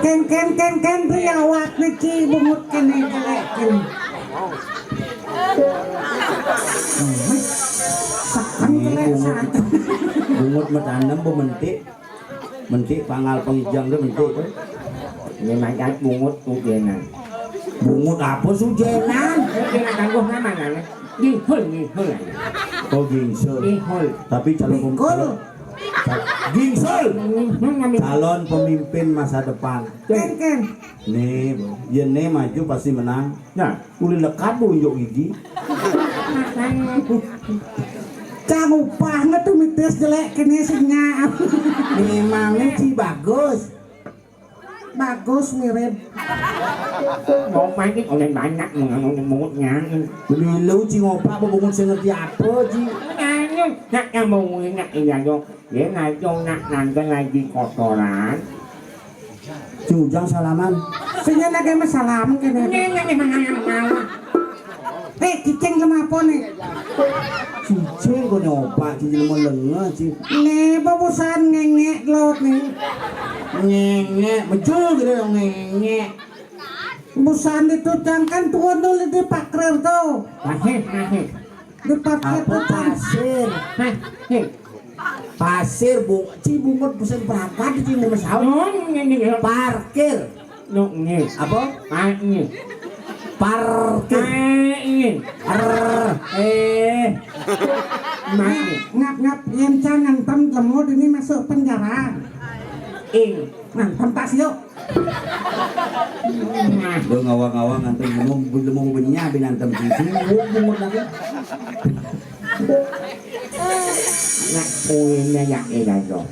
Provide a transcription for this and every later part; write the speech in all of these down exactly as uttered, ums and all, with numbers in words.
Kén, kén, kén, kén, riawat niki bungut kéné jelék kéné. Sakan jelék sakan. Bungut matanem bu mentik. Mentik pangal pengijang deh mentik tuh. Ini macam bungut ujenan. Bungut apa sujenan? Ini tangguh nama nana. Gihul, gihul. Oh, gingsul. Gihul. Tapi calon pem- Pikul. Cal- gingsul. Gihul ngambil. Calon pemimpin masa depan. Kén, kén. Nih, Bu. Yén né maju pasti menang. Nah, uli lekat bu unjuk gigi. Cang upahnya tuh mitis jelék kéné singa. Memangnya ci bagus. Bagus mirip. Mau main oleh banyak menganggap mulutnya. Dulu ci ngopak bebungut sing ngerti apa ci. Anu, nak yang mau nak iya yo. Dia ngajong nak nanggal lagi kotoran. Ci Ujang salaman. Sing nak yang salam kéné. Ini nak yang mana? Eh, cicing kenapa nih? Cicing kok nyopak, cicing mau lengah ci. Né babusan ngéngék laut nih. Ngéngék, bejo gitu yang ngéngék. Busan itu cang kan tuan dulu di pakrir tuh. Masih, masih. Di parkir apa tuh, Cang. Pasir? Hah? Heh. Pasir bu, ci bungut pesen perangkat di sini mas. Oh, ini, ini. Parkir. No, ini. Apa? Ah, ini. Parkir. Ah, ini. Er. Eh. Mas, ini. Ngap, ngap, yén cang ngantem lemud ini masuk penjara. Ing. Ngantem tas yuk. Nah. Gue ngawang-ngawang ngantem lemud, lemud benyah binantem sisi. Bungut lagi. Nak punya ya edan dong.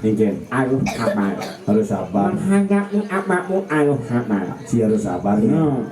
Injen. Harus sabar. Harus sabar. Menghadapi apapun harus sabar. Si harus sabar ya. Hmm.